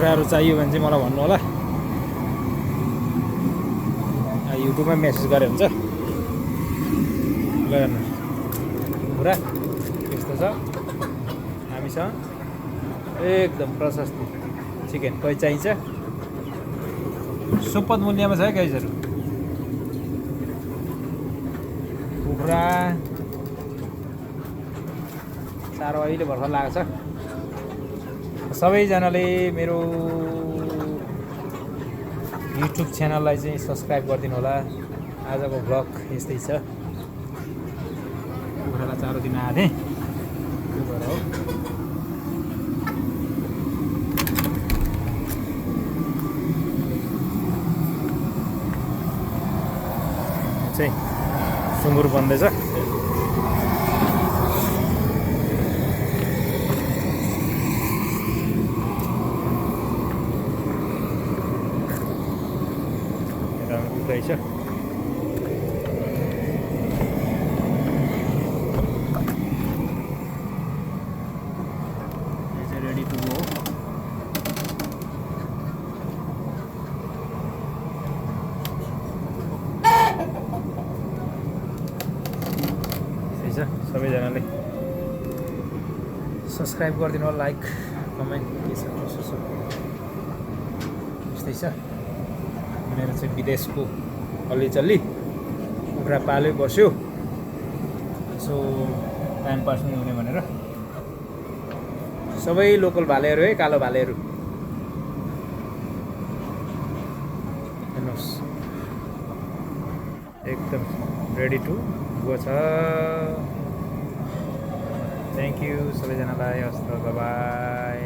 कुखुराहरू चाहियो भने चाहिँ मलाई भन्नु होला, युट्युबमा मेसेज गरे हुन्छ। ल हेर्नुहोस् कुखुरा यस्तो छ हामीसँग एकदम प्रशस्त चिकन। कोही चाहिन्छ सुपथ मूल्यमा छ है गाइजहरू। कुखुरा साह्रो अहिले भर्खर लागेको छ। सबैजनाले मेरो युट्युब च्यानललाई चाहिँ सब्सक्राइब गरिदिनु होला। आजको भ्लग यस्तै छ। कुखुरालाई चारो दिन आएको थिएँ, त्यो भएर हो। चाहिँ सुँगुर बन्दैछ। रहेछ रेडी टु गो। सबैजनाले सब्सक्राइब गरिदिनु होला, लाइक कमेन्ट के छ यस्तै छ। मेरो चाहिँ विदेशको अल्लीचल्ली कुखुरा पाल्यो बस्यो, यसो टाइम पास नै हुने भनेर। सबै लोकल भालेहरू है, कालो भालेहरू हेर्नुहोस् एकदम रेडी टु गो छ। थ्याङ्क यू सबैजनालाई, हस्त बाई।